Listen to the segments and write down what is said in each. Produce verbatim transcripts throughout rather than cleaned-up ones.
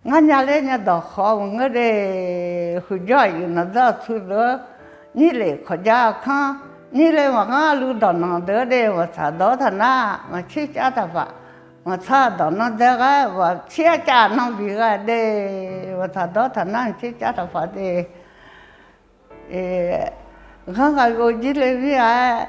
Ngar nya ler nya dawq khawf maqngeur de. Huiqjawr aqyuif nanqdzanr aqtsu deuq-anr, nyir lef kawqjar kanr, nyir le maqghanr luv dawq nanq deuq-anr de, maqtsaq dawr taq nar maqtser cav taqpaq, maqtsaq dawq nan dzae ghae maqtser cav nan bi ghae de, maqtsaq dawr taq nar maqtser cav taqpaq de. Ghanr ghaq-eu jir le mir-a-aer,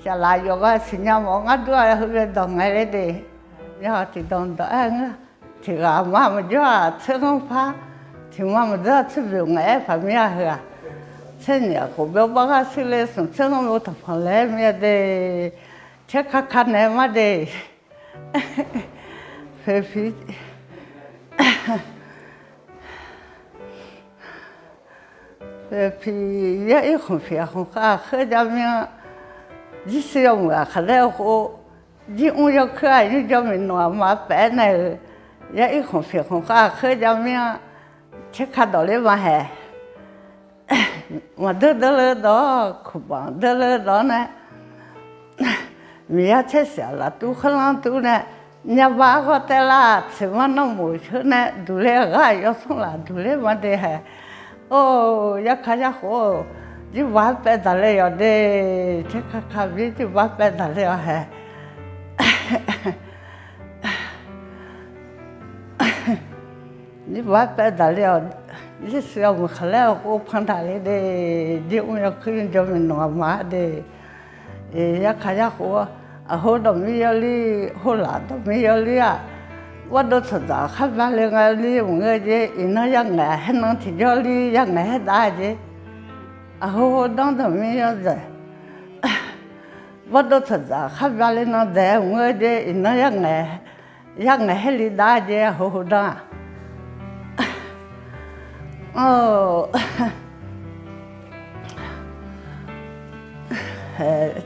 saqlaq yawqghaq siqnya mawf-eu ngar dur-a, heu bae dawq ngae le de. Yawqha tiqdawq dawq-aer ngeur, tiq ghaq ma maqjawr-aq tser ghanr par, tiq ma maqjawr-aq tser boeq ngaeq-aer paq mir-a heu-aq. Tser nyiq khof byawr bar ghaq shuir le smq tser ghanr bo taqpanq laer mir-a de. Tser ka ka nae mar de. Poeqpiq, poeqpiq yaer ir khanqpiq khanqkhav aqkhoer jav mir-anr, jir shuir yawmuiq aqkhaq laer-eu khof, jir mr yawkuir-aq nymrjawr miqnmq aqma paef-aer nae-euq, yaer ir khanqpiq khanqkhav aqkhoer jav mir-anr, tser ka dawq ler ma haeq. Maqdeur deur ler dawq, kuqbanq deur ler dawq-anr nae, Miqyaer tser siq-aq laftuv kharlanr tuv nae, nyavba arghawr taev lar, tseqmanr nanrmoq sheur nae duq ler-aq ghaq yawsanr laf duq ler ma de haeq. Or, yarkar yarkhof-or, jirba paev daq le yawq de, tser ka ka bir jirba paev daq le-awq haeq. Jirba paev daq le-awq, jir shuir yawmuiq khaq laer-eu khof panq daq le de, jir mr yawkuir nymrjawr miqnmq aqma de. Yarkar yarkhof-awr, aqhur dawqmir yawlir, hurlaq dawqmir yawlir-aq, bawrdov tsaqdzaq khar bya le nga lir maqngeur jeq, iqnan yangaeq haer nan tiqjawr lir yangaeq haer dav jeq. Aqhur hurdanr dawqmir yawdzaeq, bawrdov tsaqdzaq khar bya le nan dzaeq maqngeur jeq, iqnan yangaeq, yangaeq haer li dav jeq, aqhur hurdanr-aq.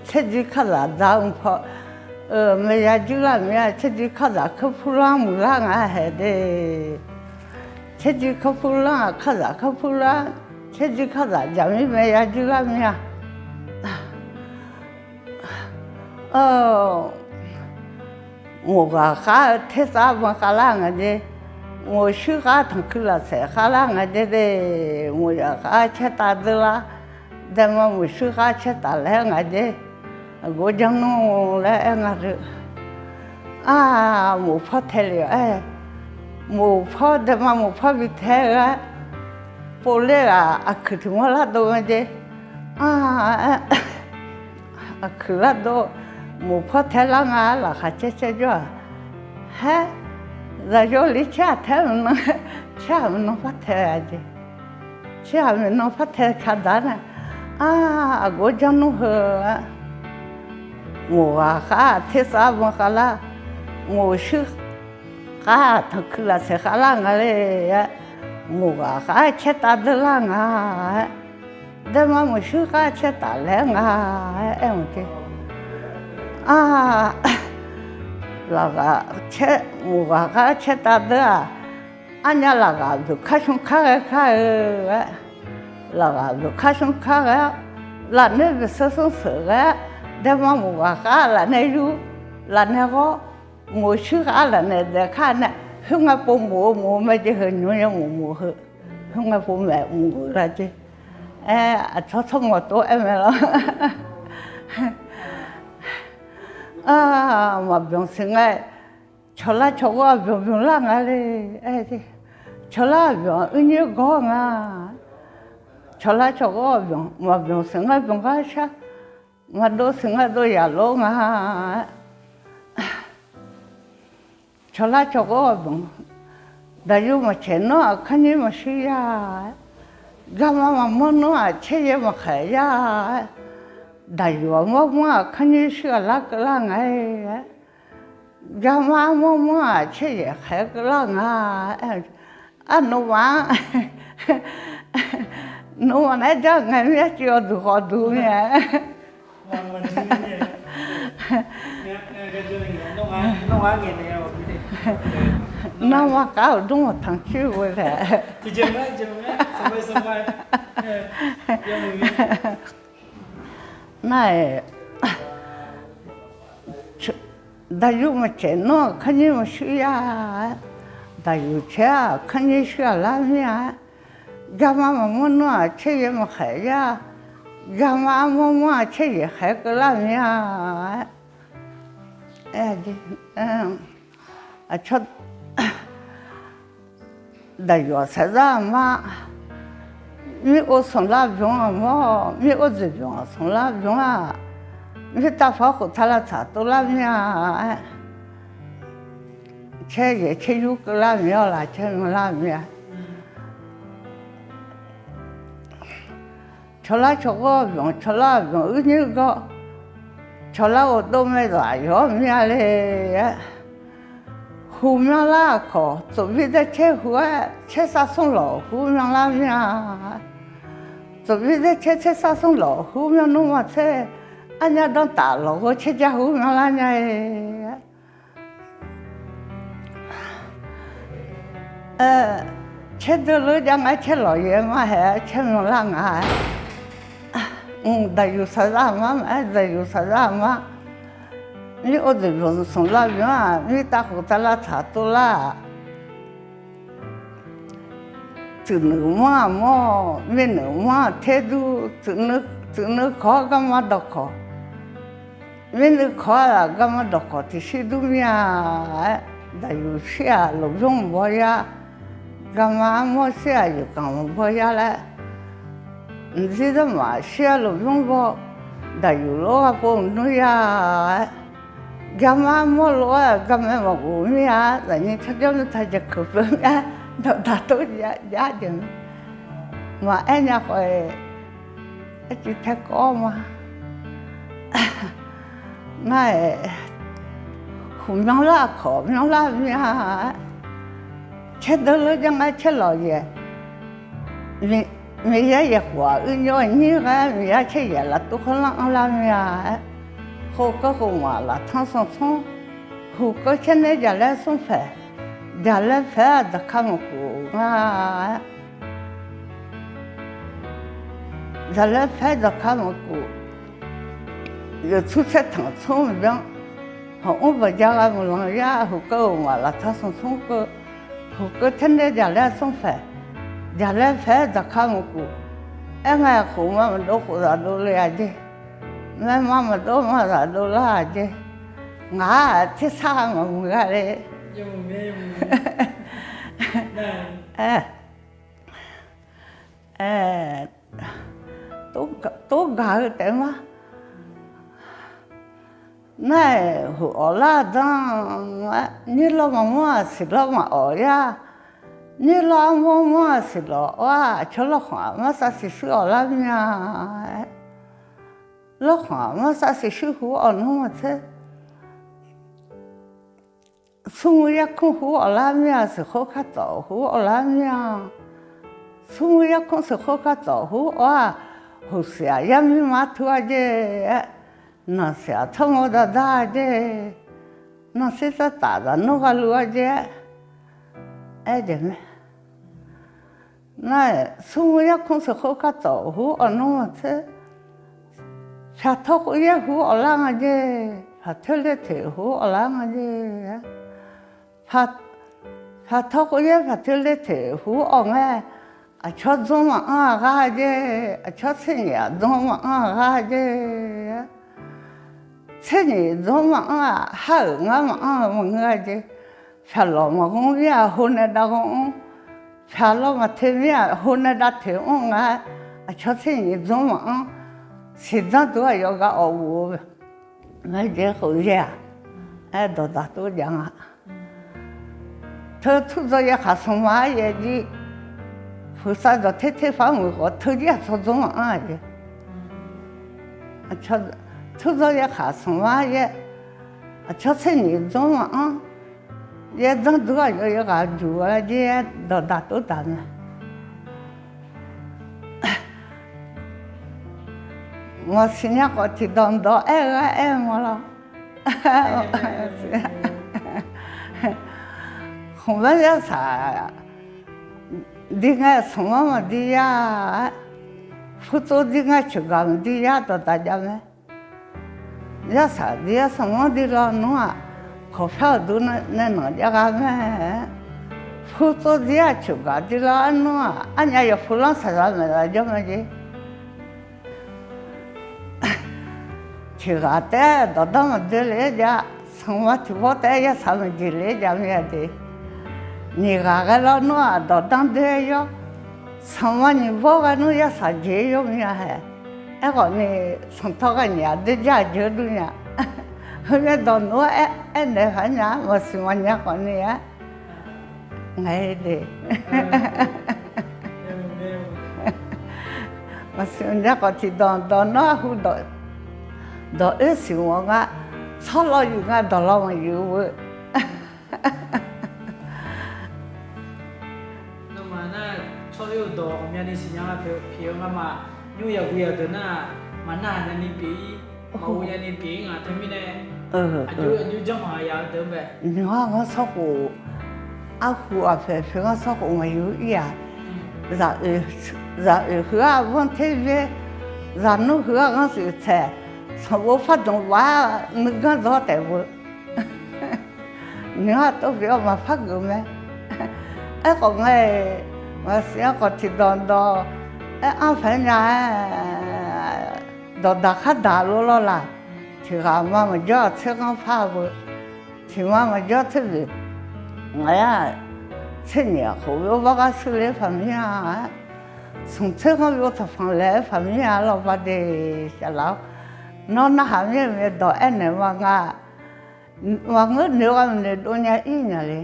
Tserjir kazaq dzaq mq paw, maeqya juir lar mir-a, tserjir kazaq kanrpur lar muiqlar nga haeq de. Tserjir kanrpur lar-aq kazaq kanrpur lar, tserjir kazaq jaqmir maeqya juir lar mir-a. Moq ghaq khar-eu tersar ban khavlar nga jeq, moq shuir khar tanqkuiv lafsaeq khavlar nga jeq de, moq yaq khar caertav deur lar, daema moq shuir khar caertaf laer nga jeq, aqgov janr nmr laer aer nga deuq. Ar, moq pawr tae le-awq aer, moq pawr daema moq pawr bi tae-eu-aer, povler-aq aqkuiq tiq manr lar dov nga jeq. Ar, aqkuiq lar dov, moq pawr tae lar nga laqkhaq caer caer jawr-aq, haer, zaqyo li caer-aq tae-aer maqnan, caer-aq maqnan pawr tae-a jeq. Caer-aq maqnan pawr tae ka daq-ar nae, ar, aqgov janr nmr heu-aer, moq ghaq khar tersar ban khavlar, moq shuir khar tanqkuiv lafsaeq khavlar nga le-aer, moq ghaq khar caertav deur lar nga-aer, daema moq shuir khar caertaf laer nga-aer aer-eu jeq. Ar, laqghaq, moq ghaq khar caertav deur-aq, arnya laqghaq boeqkar shmr kar ghae kar-eu-aer, laqghaq boeqkar shmr kar ghae-awr, lafnae boeqshar shmr sheuq ghae-awr, daema moq ghaq khar lafnae yur, lafnae ghawr, moq shuir khar lafnae daef kar nae, khoerngae pov moq-eu moq-eu mae jeq heu nymr ya moq moq heu, khoerngae pov maeq moq-eu la jeq. Aer, aqcawq tsawrmawq tov aer mae lawr. Maqbyanq siq ngae, cawqlar cawqgawr-aq byanq byanq lar nga le. Cawqlar byanq uir nyir gawr nga. Cawqlar cawqgawr-aq byanq, maqbyanq siq ngae byanq gar shar, maqdov siq ngae dov yaq lor nga. Cawqlar cawqgawr-aq byanq, daqyur maqcaeq nawr-aq kanr nyir maqshuir ya-aer, garma maqmanr nawr-aq caeryaer maqkhaeq ya-aer, daqyur-aq manr manr-aq kanr nyir shuir ghaq lar keuvlar nga-aer, garma manr manr-aq caeryaer khaeq keuvlar nga-aer, arnov ma-anr, nov ma naeq-aer jar ngae mir-aer cuiv-awr duq khawf duq mir-a. Narma kar-euq dmr maqtanq coer-eu laer. Nar-aq, daqyur maqcaeq nawr-aq kanr nyir maqshuir ya-aer, Aqyuif caer-aq kanrnyir shuir-aq lar mir-a. Garma maqmawr nmr-aq caeryaeq maqkhaeq ya. Garma armawr mawr-aq caeryaeq khaeq keuvlar mir-a. Aqcawq daqyuif-aq saqzar-aq ma, mir or sanqlar byanq-aq mawr, mir or dzoeqbyanq sanqlar byanq-aq, mirtavpar khof tala tsaq tov lar mir-a. Caeryaeq caeryur keuvlar mir-awr laf caer myanrlar mir-a. Cawlar cawgawr byanq, cawlar byanq uir nymr gawr, cawlar ghofdov mae zaq yawr mir-a le-aer. Hu myanrlar kawq, tsofbir daer caer hu-aer caer sar smr lawq hu myanrlar mir-a. Tsofbir daer caer caer sar smr lawq hu myanrnmr maqtser, arnyar danrtaf lawq ghawr caer jar hu myanrlar nya-e. Caerdeuv lor jav nga caer lawq yaeq ma haeq-aer caer myanrlar nga-aer. Daqyuif saqzar ma maqaer, daqyuif saqzar ma. Mir or dzoeqbyanq sanqlar byanq-aq, mirtavkhof tala tsaq tov lar-aq, tsuifnuiq manr-aq mawr, mirnuiq manr-aq ter dur, tsuifnuiv kawq-awr garma dawqkawq, mirnuiv kawq-aq garma dawqkawq tiqshir dur mir-a-aer, daqyuif shir-aq lmqbymr maqbaw yar, garma armawr shir-aq yufkanq maqbaw yar laer, mqzir darmaf shir-aq lmqbymr baw, daqyuif lor ghar pov mqnmr yar-aer, garma armawr lof-aer garma maqghof mir-a, zaqnyir tsawrjawr mirtaq jaqkeuq pyeuf mir-a, dawqdaq tov jav jeq maqaer nya khawf-iq, arcuiv tae kawv ma. Nar-aq, huq myanrlar kawq myanrlar mir-a. Caerdeuv lor jav nga caer lawq yaeq, Miqyaer yaeqkhof-aq uir nymr-aq nyir ghae-aer Miqyaer caeryaeq laftuv khawrlanr anrlar mir-a-aer, khofkeuv khofngaq laftanr sanqsanr, huqkeuv caer nae jaqlaer smr paeq, jaqlaer paeq-aer dzaqka maqkuf nga-aer, jaqlaer paeq-aer dzaqka maqkuf, yawtsur tsaertanq tsmr maqbyan, hawq mr baqja gha maqlanq yar, huqkeuv khofngaq laftanr sanqsanr keuv, huqkeuv caer nae jaqlaer smr paeq, jaqlaer paeq-aer dzaqka maqkuf, aer ngae khof ma maqdov khof zaqdov le-a jeq, maerma maqdov ma zaqdov lar-aq jeq, ngaq-aq tersar maqmuiq gha le. Tov gaq-eu taef ma. Nar-aq, huq awq lar-aq danr-aer, nyir lawr maqmawr-aq siq lawr maqawq yar. Nyir lawr armawr mawr-aq siq lawq awr-aq, aqcawq lawrkhmq-aq marsar siqshuir awq lar mir-a-aer, lawrkhmq-aq marsar siqshuir hu-awq nmr maqtser. Smrmuiq yarkmr hu-awq lar mir-a, siqkhov kar tawf hu-awq lar mir-a. Smrmuiq yarkmr siqkhov kar tawf hu-awr-aq, huqsiq-aq yarmir mar tur-a jeq-aer, nanqsiq-aq tsawrmawr dardar-a jeq, nanqsir tsawrtaf zaqnmr gha luf-a jeq-aer, aer jeq mae. Nar-aq, smrmuiq yarkmr siqkhov kar tawf hu-awq nmr maqtser. Pyaq tawr khov yaer hu-awq lar nga jeq, pyaq toer ler teq hu-awq lar nga jeq. Pyaq tawr khov yaer pyaq toer ler teq hu-awq ngae, aqcawq dzmr maqanr-aq ghar jeq, aqcawq tser nyiq-aq dzmr maqanr-aq ghar jeq. Tser nyiq dzmr maqanr-aq, har-euq ngar maqanr-eu maqngeur-a jeq. Pyaq lawq maqghanr mir-aq, hov nae dav ghanr mr. Pyaq lawq maqte mir-aq, hov nae dav teq mr nga. Aqcawq tser nyiq dzmr maqanr, siqdzanr dov-aq yawqghaq awq bof-eu mae jeq khof yaer-aq, aer dawqdaq tov jav nga. Teu turdzaw yaerkhaq sanqma-aer yaer jir, huiqsav dawq ter ter paq muiq khawf teu jir aqcawq dzmr maqanr-aq jeq. Turdzaw yaerkhaq sanqma yaer, aqcawq tser nyiq dzmr maqanr, yaerdzanr dov-aq yawqghaq yawqghaq juq-a jir-aer dawqdaq tov daq mae. Maqsiq nya khawf tiqdawq dawq aer-eu gar aer-eu ma lawr. Khmqbaer yarsaq dir ngae sanqmanr maqdir yar-aer, purtsov dir ngae ceuqgaq maqdir yar dawqdaq jav mae. Yarsaq dir yar sanqmanr dir lawnmr-aq, kawqpyar-euq dur nae nanq jav gha mae-aer, Pu tsawrdzir-aq coeqgaq dzir lar arnmr-aq, arnya yawqpu lanr saqzaq maeqzaq jawr mae jeq. Tiqghaq taef-aer dawqdanr maqdoe le-aer jav, sanqma tiqbawr taef-aer yarsaq maeqjeq le-aer jav mir-a jeq. Nyiq ghaq ghae lar nmr-aq dawqdanr doe-aer yawr, sanqma nyiq bawr ghae nmr yarsaq jeq-aer yawr mir-a hae. Aerkhawf ni, sanqtawr ghae nyiq ghaq doe jar-aq jeur dur nya. Heumyaer dawq nmr-aer aernaeq paq-aer nya, maqsiq maqnya khawf ni-aer ngae de. Maqsiq maqnya khawf tiqdawq dawq nawr arhu dawq oer siq mawf nga, tsawrlawv yuif nga dawqlawv maqyuif-eu. Nawmaf nar, tsawrhaq-eu dawq ghawqmyani siqnya nga pyeuf-eu ngamaf, nymr yaqguq yaqdeuq nar-aq, maqnar-aq nyani pyeuf-ir, maqghov nyani pyeuf-ir nga teumirnae, aqjox aqjox janrma yaf-eu deuq-anr bae. Nymq-ar ngar sarkhof, arhu aqpoeq poeq ngar sarkhof maqyuif-ir-aq, zaq oeq heu-ar vanr ter byaer, zaqnmr heu-ar ghanr shuif tsaeq, sanqbof par danq baf-ar nuiganr dawr taef beu. Nymq-ar tov pyeuf-awr maqpar geuf mae. Aerkhawf ngae, maqsiq-anr khawf tiqdawq dawq aer-anr paq-aer nya-aer, dawqdaq khar daq lor lawr laq. Tiqghaq ma maqjawr-aq tser ghanr par-eu beu, tiqma maqjawr tser beu. Ngaq-ar, tser nyiq khof beu bar gar shuir le-aer paq mir-a. Smq tser ghanr beu taqpanq laeq-aer paq mir-a lawq ba de. Saflar-awr, nawr narhaq mir-eu mae dawq aernaeq ma nga. Maqngeur noeq ghaq noeqdov nya-ir nya le.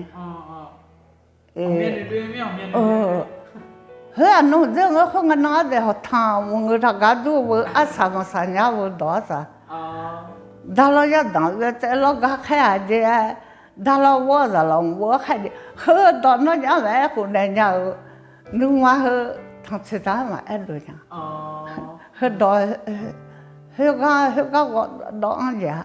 Heu-aq nawq-eu dzeur-anr khoer ngae nan-ar daef hawqtanq maqngeur taq gar dur-eu beu arsaq maqsaq nya beu dawq arsaq. Darlawr yar danq byaev tsaev lawr gar khaer-aq jeq-aer, darlawr ghawr zaqlaq mq beu-anr khaer jeq heu dawq nawr jav-aer maqaer khof naeq nya-euq. Nuima heu tanqtsoeq taq-aer maqaer dov nya. Heudawq, khoergar khoergar ghawv dawv-anr jeq-a.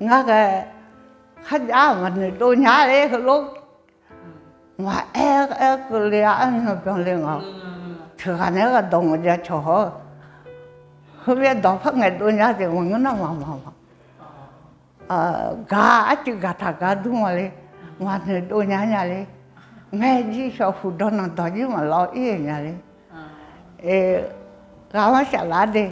Ngar ghae kharjav maqnoeq dov nya le heulof. Maqaer aer keuvle-a arnan byanle nga. Teughaq naeq-aer ghaq dawq ngaq jav cawq haw-eu. Heubyaer dawq par ngaeq dov nya jeq maqngeur nar maqmaq maq. Gaq arcuiv gaqtaq gar dur ma le. Maqnoeq dov nya nya le. Ngae jir shawq huq dawq nanq dawq jir maqlawr ir-euq nya le. Ghaq-anr shaflar de.